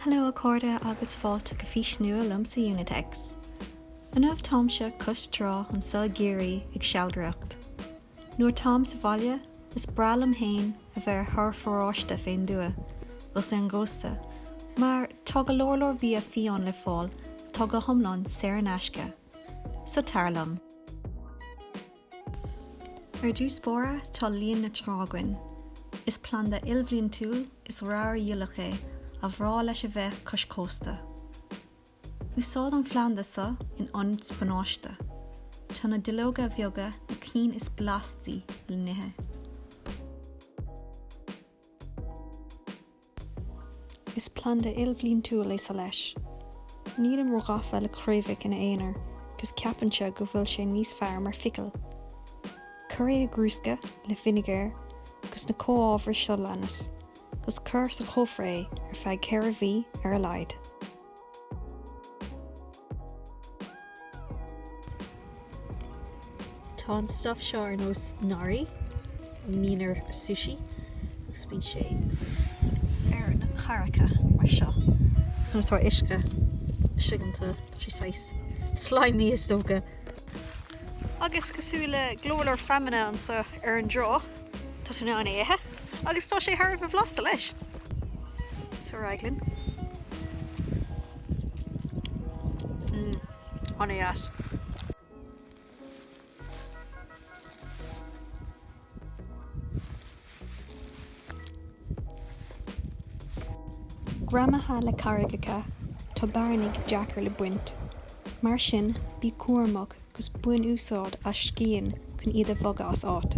Hello a chairde agus fáilte go fís nua liomsa Unitex. Inniu táimse cois trá anseo i gCiarraí ag sealgaireacht. Nuair táim sa bhaile is breá liom fhéin a bheith ar thóir foráiste fén dtuath 'gus ar an gcósta mar tá go leor leor bia fiáin le fáil atá go hiomlán saor in aisce. So tar liom. Ar dtús báire tá líon na trá againn. Is planda ilbhliantúil is ramhar duilleach é a bhreá leis a bheith cois cósta. Úsáid an phlanda so in ionad spionáiste. Tá na duilleoga bheaga na cinn is blastaí le n-ithe. Is planda ilbhliantúil é so leis. Nílim róghafa le craobhacha ina aonar 'cause ceapaimse go bhfuil sé níos fearr mar phicil. Cuir é i gcrúsca le vinegar 'gus na comhábhair seo leanas 'gus cuir sa chófra é ar feadh 4 mhí ar a laghad. Tá an stuff seo ar nós nori, a mbíonn ar sushi, agus bíonn sé saghas ar na carraigeacha mar seo. Agus nuair atá uisce istigh iontu, tá sé saghas slimy is dócha. Agus cosúil le go leor leor feamainne anseo ar an dtrá, tá tú in ann é a ithe, agus tá sé thar a bheith blasta leis. So ar aghaidh linn. Mmm, an-dheas. Greamaithe le carraigeacha, tá bairnigh deacair le baint. Mar sin, bí cúramach 'gus bain úsáid as scian chun iad a bhogadh as áit.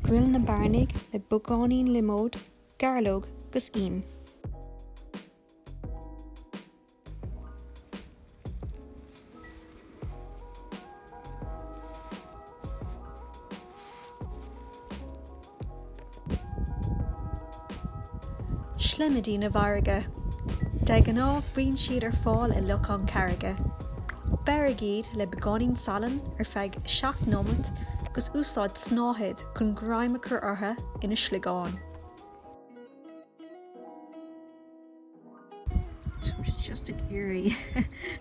Gruil na bairnigh le beagáinín liomóid, gairleog 'gus im. Sliomhaidí na bhfarraige. De ghnáth bíonn siad ar fáil i locháin carraige. Beirigh iad le beagáinín salainn ar feadh 7 nóimeat 'gus úsáid snáthaid chun greim a chur orthu ina sliogáin. Táimse just ag iarraidh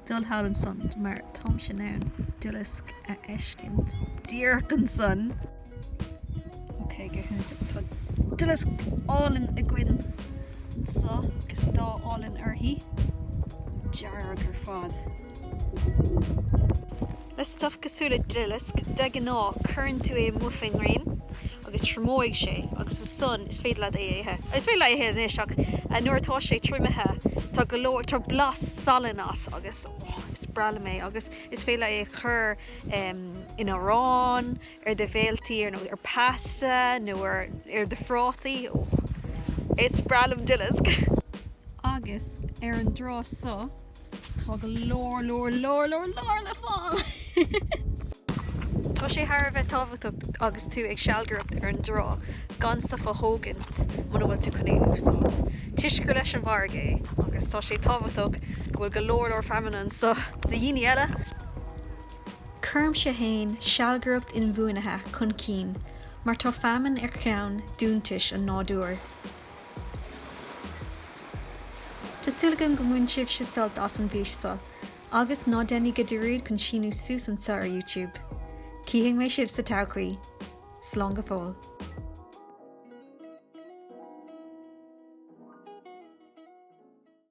dul thall ansan mar táimse in ann duileasc a fheiscint díreach ansan. Ok, go hiontach. Tá duileasc álainn againn anso agus dath álainn uirthi. Dearg ar fad. Le stuif cosúil le duileasc, de ghnáth cuireann tú é amuigh fén ngrian agus triomóidh sé agus ansan is féidir leat é a ithe. Is féidir leat é a ithe anois ach nuair atá sé triomaithe tá go leor, tá blas salainn as agus oh is breá liom é agus is féidir leat é a chur in arán, ar do bhéiltí ar nó ar pasta nó ar ar do phrátaí. Oh is breá liom duileasc! Agus ar an dtrá so Tá go leor leor leor leor leor le fáil! Tá sé thar a bheith tábhachtach agus tú ag sealgaireacht ar an dtrá gan stuif a thógaint muna bhfuil tú chun é a úsáid. Toisc gur leis an bhfarraige é agus tá sé tábhachtach go bhfuil go leor leor feamainne anso do dhaoine eile. Cuirimse fhéin sealgaireacht inbhuanaithe chun cinn mar tá feamainn ar cheann d'iontais an nádúir. Tá súil agam go mbain sibhse sult as an bhfís seo, agus ná déanaigí dearúd chun síniú suas anseo ar YouTube. Cífidh mé sibh sa todhchaí. Slán go fóill.